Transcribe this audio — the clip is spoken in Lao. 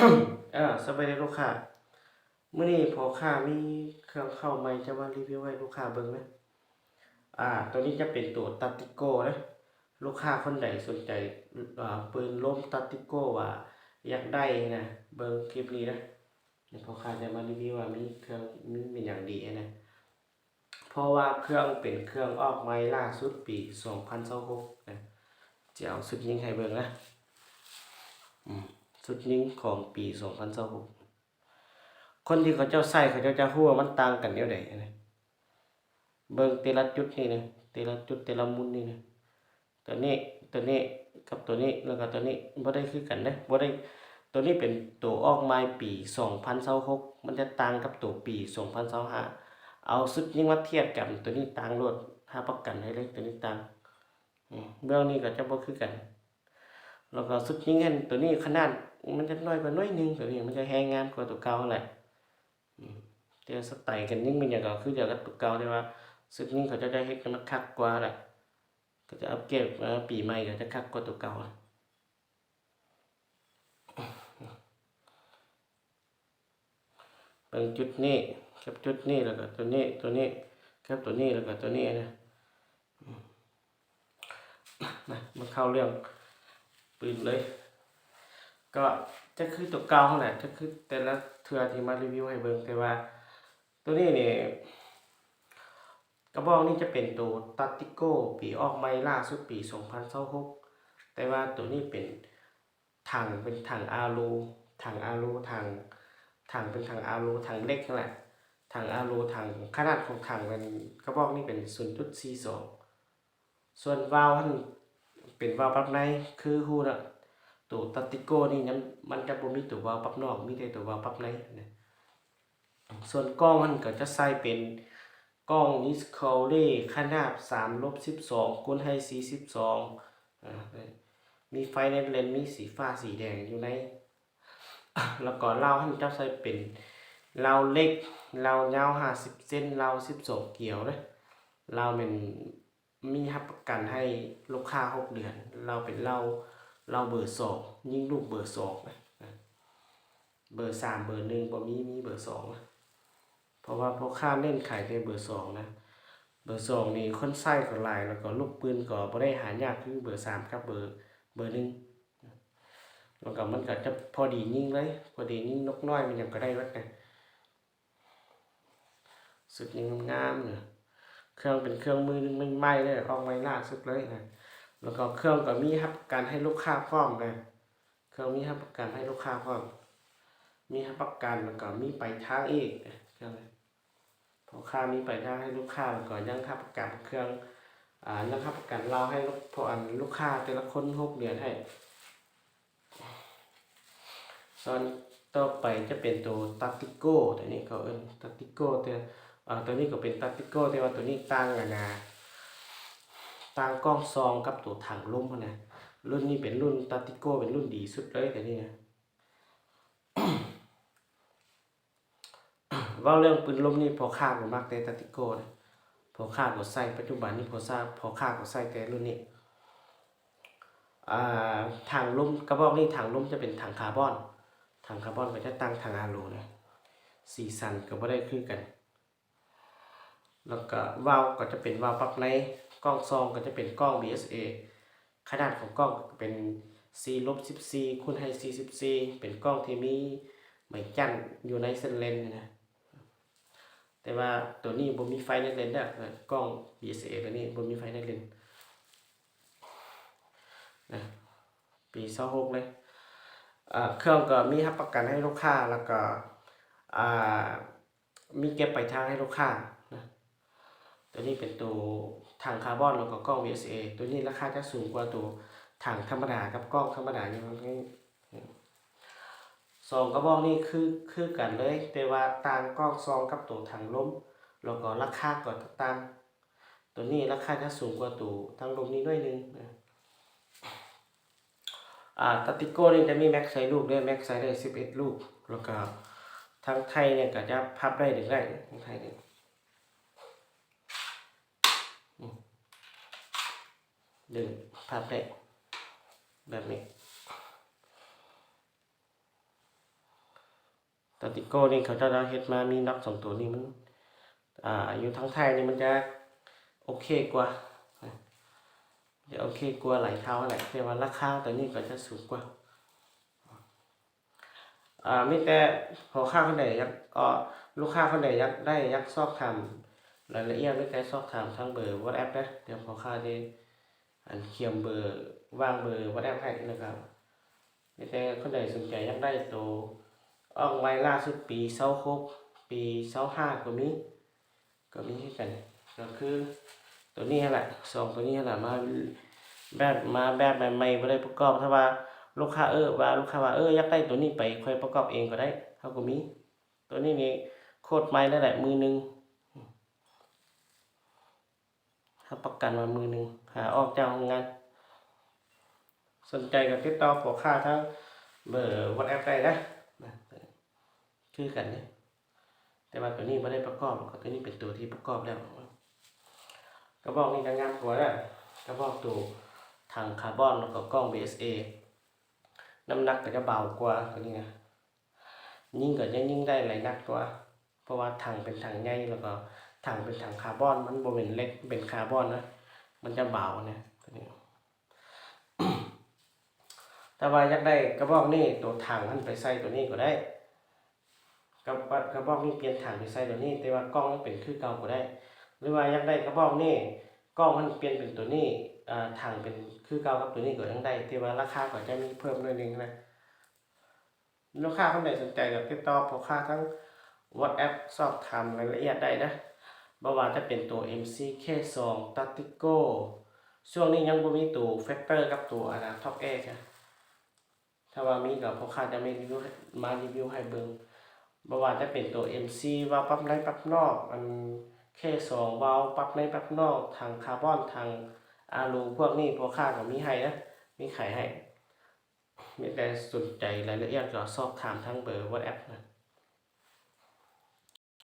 ເອີ ສະບາຍດີລູກຄ້າ, ມື້ນີ້ພໍ່ຄ້າມີເຄື່ອງເຂົ້າໃໝ່ຈະມາຣີວິວໃຫ້ລູກຄ້າເບິ່ງນະ. ອາ ໂຕນີ້ຈະເປັນໂຕຕັດຕິໂກ້ນະ. ລູກຄ້າຄົນໃດສົນໃຈ ອາ ປືນລົມຕັດຕິໂກ້ ວ່າຢາກໄດ້ນະ ເບິ່ງຄລິບນີ້ນະ. ພໍ່ຄ້າຈະມາຣີວິວວ່າມີເຄື່ອງ ມີ ມີຫຍັງດີນະ. ເພາະວ່າເຄື່ອງເປັນເຄື່ອງອອກໃໝ່ລ່າສຸດປີສອງພັນຊາວຫົກນະ. ຈະເອົາຊຸດຍິງໃຫ້ເບິ່ງນະ. ອືມ ຊຸດຍິງຂອງປີສອງພັນຊາວຫົກ. ຄົນທີ່ເຂົາເຈົ້າໃຊ້ ເຂົາເຈົ້າຈະຮູ້ວ່າມັນຕ່າງກັນແນວໃດນະ. ເບິ່ງແຕ່ລະຈຸດນີ້ນະ, ແຕ່ລະຈຸດ ແຕ່ລະມຸມນີ້ນະ. ໂຕນີ້ ໂຕນີ້ກັບໂຕນີ້ ແລ້ວກໍໂຕນີ້ບໍ່ໄດ້ຄືກັນເດ້ ບໍ່ໄດ້. ໂຕນີ້ເປັນໂຕອອກໃໝ່ປີສອງພັນຊາວຫົກ ມັນຈະຕ່າງກັບໂຕປີສອງພັນຊາວຫ້າ. ເອົາຊຸດຍິງມາທຽບກັນ ໂຕນີ້ຕ່າງໂລດ ຮັບປະກັນໄດ້ເລີຍ ໂຕນີ້ຕ່າງ. ອືມ ເບື້ອງນີ້ກໍຈະບໍ່ຄືກັນ. ແລ້ວກໍຊຸດຍິງຫັ້ນ ໂຕນີ້ຂະໜາດມັນຈະນ້ອຍກວ່າໜ້ອຍໜຶ່ງ, ໂຕນີ້ມັນຈະແຮງງາມກວ່າໂຕເກົ່າຫັ້ນແຫຼະ. ອືມ ແຕ່ສະໄຕການຍິງແມ່ນຫຍັງກໍຄືດຽວກັບໂຕເກົ່າ, ແຕ່ວ່າຊຸດຍິງເຂົາເຈົ້າຈະເຮັດໃຫ້ມັນຄັກກວ່າແຫຼະ. ເຂົາຈະອັບເກຣດ ເອີ ປີໃໝ່ກໍຈະຄັກກວ່າໂຕເກົ່າ. ເບິ່ງຈຸດນີ້ກັບຈຸດນີ້ ແລ້ວກໍໂຕນີ້ ໂຕນີ້ກັບໂຕນີ້ ແລ້ວກໍໂຕນີ້ນະ. ມາ ມາເຂົ້າເລື່ອງປືນເລີຍ. ກໍຈະຄືໂຕເກົ່າຫັ້ນແຫຼະ, ຈະຄືແຕ່ລະເທື່ອທີ່ມາຣີວິວໃຫ້ເບິ່ງ, ແຕ່ວ່າໂຕນີ້ນີ້ ກະບອກນີ້ຈະເປັນໂຕຕັດຕິໂກ້ ປີອອກໃໝ່ລ່າສຸດປີສອງພັນຊາວຫົກ ແຕ່ວ່າໂຕນີ້ເປັນຖັງ ເປັນຖັງອາໂລ ຖັງອາໂລ ຖັງ ຖັງ ເປັນຖັງອາໂລ ຖັງເຫຼັກຫັ້ນແຫຼະ. ຖັງອາໂລ ຖັງ ຂະໜາດຂອງຖັງແມ່ນ ກະບອກນີ້ເປັນສູນຈຸດສີ່ສອງ. ສ່ວນວາວຫັ້ນເປັນວາວປັບໃນ ຄືຮູ້ນະ ໂຕຕັດຕິໂກ້ນີ້ນະ ມັນຈະບໍ່ມີໂຕວາວປັບນອກ ມີແຕ່ໂຕວາວປັບໃນນະ. ສ່ວນກ້ອງຫັ້ນກໍຈະໃສ່ເປັນກ້ອງ Discovery ຂະໜາດສາມລົບສິບສອງ ຄູນໃຫ້ສີ່ສິບສອງ ອາ ມີໄຟໃນເລນ ມີສີຟ້າສີແດງຢູ່ໃນ. ແລ້ວກໍລາວຫັ້ນຈະໃສ່ເປັນລາວເຫຼັກ ລາວຍາວຫ້າສິບເຊັນ ລາວສິບສອງກຽວເດ້. ລາວແມ່ນ ມີຮັບປະກັນໃຫ້ລູກຄ້າຫົກເດືອນ. ລາວເປັນລາວ ລາວເບີສອງ ຍິງລູກເບີສອງນະ. ເບີສາມ ເບີໜຶ່ງບໍ່ມີ ມີເບີສອງນະ. ເພາະວ່າພໍ່ຄ້າເນັ້ນຂາຍແຕ່ເບີສອງນະ. ເບີສອງນີ້ຄົນໃຊ້ກໍຫຼາຍ ແລ້ວກໍລູກປືນກໍບໍ່ໄດ້ຫາຍາກຄືເບີສາມກັບເບີ ເບີໜຶ່ງ. ແລ້ວກໍມັນກໍຈະພໍດີຍິງເລີຍ ພໍດີຍິງນົກນ້ອຍ ແມ່ນຫຍັງກໍໄດ້ເບິດນະ. ຊຸດນີ້ງາມໆນະ. ເຄື່ອງເປັນເຄື່ອງມືໃໝ່ໆເລີຍ ອອກໃໝ່ລ່າສຸດເລີຍນະ. ແລ້ວກໍເຄື່ອງກໍມີຮັບປະກັນໃຫ້ລູກຄ້າພ້ອມນະ. ເຄື່ອງມີຮັບປະກັນໃຫ້ລູກຄ້າພ້ອມ ມີຮັບປະກັນ ແລ້ວກໍມີປາຍທາງອີກ. ເຄື່ອງ ພໍ່ຄ້າມີປາຍທາງໃຫ້ລູກຄ້າ ແລ້ວກໍຍັງຮັບປະກັນເຄື່ອງ ອາ ຍັງຮັບປະກັນລາວໃຫ້ລູກ ພວກ ອັນ ລູກຄ້າແຕ່ລະຄົນຫົກເດືອນໃຫ້. ສ່ວນຕໍ່ໄປຈະເປັນໂຕຕັດຕິໂກ້ ໂຕນີ້ເຂົາເອີ້ນຕັດຕິໂກ້ ແຕ່ ອາ ໂຕນີ້ກໍເປັນຕັດຕິໂກ້ ແຕ່ວ່າໂຕນີ້ຕ່າງ ອັນນາ ຕ່າງກ້ອງຊອງກັບໂຕຖັງລົມຫັ້ນນະ. ລຸ້ນນີ້ເປັນລຸ້ນຕັດຕິໂກ້ ເປັນລຸ້ນດີສຸດເລີຍ ໂຕນີ້ນະ. ເວົ້າເລື່ອງປືນລົມນີ້ ພໍ່ຄ້າກໍມັກແຕ່ຕາຕິໂກ້ນະ. ພໍ່ຄ້າກໍໃຊ້ ປັດຈຸບັນນີ້ພໍ່ຊ້າ ພໍ່ຄ້າກໍໃຊ້ແຕ່ລຸ້ນນີ້. ອ່າ ຖັງລົມ ກະບອກນີ້ ຖັງລົມຈະເປັນຖັງຄາບອນ. ຖັງຄາບອນກໍຈະຕ່າງຖັງອາໂລນະ. ສີສັນກໍບໍ່ໄດ້ຄືກັນ. ແລ້ວກະວາວກໍຈະເປັນວາວປັບໃນ. ກ້ອງຊອງກໍຈະເປັນກ້ອງ ບີເອສເອ. ຂະໜາດຂອງກ້ອງເປັນສີ່ລົບສິບສີ່ ຄູນໃຫ້ສີ່ສິບສີ່ ເປັນກ້ອງທີ່ມີໄມ້ຈັ້ນຢູ່ໃນເສັ້ນເລນນະ. ແຕ່ວ່າໂຕນີ້ບໍ່ມີໄຟໃນເລນເດີ ກ້ອງ ບີເອສເອ ໂຕນີ້ບໍ່ມີໄຟໃນເລນນະ. ປີຊາວຫົກເລີຍ. ເອີ ເຄື່ອງກໍມີຮັບປະກັນໃຫ້ລູກຄ້າ ແລ້ວກໍ ອ່າ ມີເກັບປາຍທາງໃຫ້ລູກຄ້ານະ. ໂຕນີ້ເປັນໂຕຖັງຄາບອນ ແລ້ວກໍກ້ອງ ບີເອສເອ. ໂຕນີ້ລາຄາຈະສູງກວ່າໂຕຖັງທຳມະດາກັບກ້ອງທຳມະດາຢູ່. ສອງກະບອກນີ້ຄື ຄືກັນເລີຍ ແຕ່ວ່າຕ່າງກ້ອງຊອງກັບໂຕຖັງລົມ ແລ້ວກໍລາຄາກໍຈະຕ່າງ. ໂຕນີ້ລາຄາຈະສູງກວ່າໂຕຖັງລົມນີ້ໜ້ອຍໜຶ່ງນະ. ອ່າ ຕາຕິໂກ້ນີ້ຈະມີແມັກໃສ່ລູກເດີ ແມັກໃສ່ໄດ້ສິບເອັດລູກ. ແລ້ວກໍທາງໄທນີ້ກໍຈະພັບໄດ້ ດຶງໄດ້ ທາງໄທນີ້ ອືມ ດຶງ ພັບໄດ້ແບບນີ້. ຕາຕິໂກ້ນີ້ເຂົາເຈົ້າເຮັດມາມີນັບສອງໂຕນີ້ມັນ ອ່າ ຢູ່ທາງໄທນີ້ມັນຈະໂອເຄກວ່າ ຈະໂອເຄກວ່າຫຼາຍເທົ່າຫັ້ນແຫຼະ ແຕ່ວ່າລາຄາໂຕນີ້ກໍຈະສູງກວ່າ. ອ່າ ມີແຕ່ພໍ່ຄ້າຄົນໃດຢາກ ເອີ ລູກຄ້າຄົນໃດຢາກໄດ້ ຢາກສອບຖາມລາຍລະອຽດ ມີແຕ່ສອບຖາມທາງເບີ WhatsApp ເດີ ດຽວພໍ່ຄ້າຊິ ອັນ ຂຽນເບີ ວາງເບີ WhatsApp ໃຫ້ ແລ້ວກໍມີແຕ່ຄົນໃດສົນໃຈຢາກໄດ້ໂຕອອກໃໝ່ລ່າສຸດປີຊາວຫົກ ປີຊາວຫ້າກໍມີ ກໍມີຄືກັນ ກໍຄືໂຕນີ້ຫັ້ນລະ ສອງໂຕນີ້ຫັ້ນລະ ມາແບບ ມາແບບໃໝ່ໆ ບໍ່ໄດ້ປະກອບ. ຖ້າວ່າລູກຄ້າເອີ້ ວ່າລູກຄ້າວ່າ ເອີ ຢາກໄດ້ໂຕນີ້ໄປ ຂ້ອຍປະກອບເອງກໍໄດ້ ເຮົາກໍມີ. ໂຕນີ້ນີ້ໂຄດໃໝ່ແລ້ວແຫຼະ ມືໜຶ່ງ ຮັບປະກັນວ່າມືໜຶ່ງ ຫາອອກຈາກໂຮງງານ. ສົນໃຈກໍຕິດຕໍ່ພໍ່ຄ້າທາງເບີ WhatsApp ໄດ້ນະ ຄືກັນເດ້ ແຕ່ວ່າໂຕນີ້ບໍ່ໄດ້ປະກອບ ແລ້ວກໍໂຕນີ້ເປັນໂຕທີ່ປະກອບແລ້ວ. ກະບອກນີ້ກໍງາມກວ່ານະ ກະບອກໂຕຖັງຄາບອນ ແລ້ວກໍກ້ອງ BSA ນ້ຳໜັກກໍຈະເບົາກວ່າໂຕນີ້ນະ. ຍິງກໍຍັງຍິງໄດ້ຫຼາຍນັດກວ່າ ເພາະວ່າຖັງເປັນຖັງໃຫຍ່ ແລ້ວກໍຖັງເປັນຖັງຄາບອນ ມັນບໍ່ແມ່ນເຫຼັກ ເປັນຄາບອນນະ ມັນຈະເບົານະ. ຖ້າວ່າຢາກໄດ້ກະບອກນີ້ ໂຕຖັງຫັ້ນໄປໃສ່ໂຕນີ້ກໍໄດ້ ກະ ກະບອກນີ້ປ່ຽນຖັງໄປໃສ່ໂຕນີ້ ແຕ່ວ່າກ້ອງເປັນຄືເກົ່າກໍໄດ້ ຫຼືວ່າຢາກໄດ້ກະບອກນີ້ ກ້ອງຫັ້ນປ່ຽນເປັນໂຕນີ້ ອາ ຖັງເປັນຄືເກົ່າກັບໂຕນີ້ກໍຍັງໄດ້ ແຕ່ວ່າລາຄາກໍຈະມີເພີ່ມໜ້ອຍໜຶ່ງນະ. ລູກຄ້າຄົນໃດສົນໃຈກໍຕິດຕໍ່ພໍ່ຄ້າທາງ WhatsApp ສອບຖາມລາຍລະອຽດໄດ້ເດີ ບໍ່ວ່າຈະເປັນໂຕ ເອັມຊີ ເຄສອງ Tactical ຊ່ວງນີ້ຍັງບໍ່ມີໂຕ Factor ກັບໂຕ ອັນນະ Top Air ຈ້ະ ຖ້າວ່າມີກໍພໍ່ຄ້າຈະມາຣີວິວໃຫ້ ມາຣີວິວໃຫ້ເບິ່ງ ບໍ່ວ່າຈະເປັນໂຕ ເອັມຊີ ວາວປັບໃນປັບນອກ ອັນ ເຄສອງ ວາວປັບໃນປັບນອກ ຖັງຄາບອນ ຖັງອາລູ ພວກນີ້ພໍ່ຄ້າກໍມີໃຫ້ເດີ ມີຂາຍໃຫ້. ມີແຕ່ສົນໃຈລາຍລະອຽດກໍສອບຖາມທາງເບີ WhatsApp ນະ.